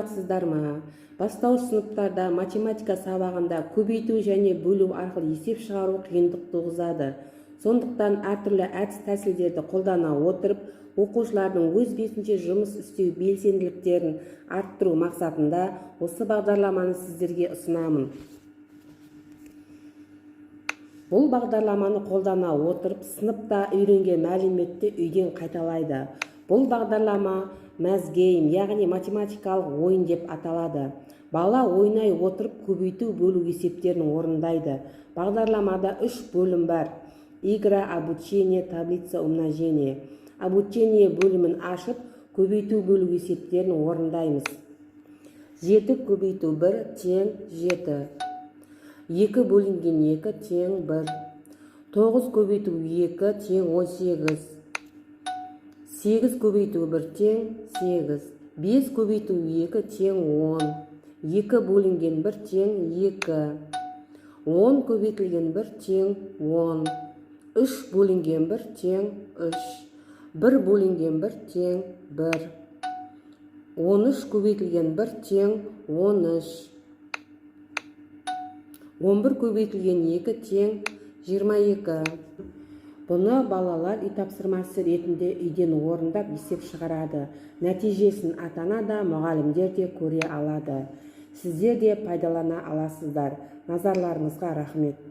Саламатсыздар ма? Бастауыш сыныптарда математика сабағында көбейту және бөлу арқылы есеп шығару қиындық туғызады. Сондықтан әртүрлі әдіс-тәсілдерді қолдана отырып, оқушылардың өз бетінше жұмыс істеу белсенділіктерін арттыру мақсатында осы бағдарламаны сіздерге ұсынамын. Бұл бағдарламаны қолдана отырып, сыныпта үйренген мәліметті үйден қайталайды. Бұл бағдарлама Math Game, яғни математикалық ойын деп аталады. Бала ойнай отырып, көбейту, бөлу есептерін орындайды. Бағдарламада үш бөлім бар: игра, обучение, таблица умножения. Обучение бөлімін ашып, көбейту, бөлу есептерін орындаймыз. 7 көбейту 1 тең 7. 2 бөлінген 2 тең 1. 9 көбейту 2 тең 18. 8 көбейту 1 тең 8. 5 көбейту 2 тең 10. 2 бөлінген 1 тең 2. 10 көбейтілген 1 тең 10. 3 бөлінген 1 тең 3. 1 бөлінген 1 тең 1. 13 көбейтілген 1 тең 13. 11 көбейтілген 2 тең 22. Бұны балалар үй тапсырмасы ретінде үйден орындап, есеп шығарады. Нәтижесін ата-ана да, мұғалімдер де көре алады. Сіздер де пайдалана аласыздар. Назарларыңызға рахмет!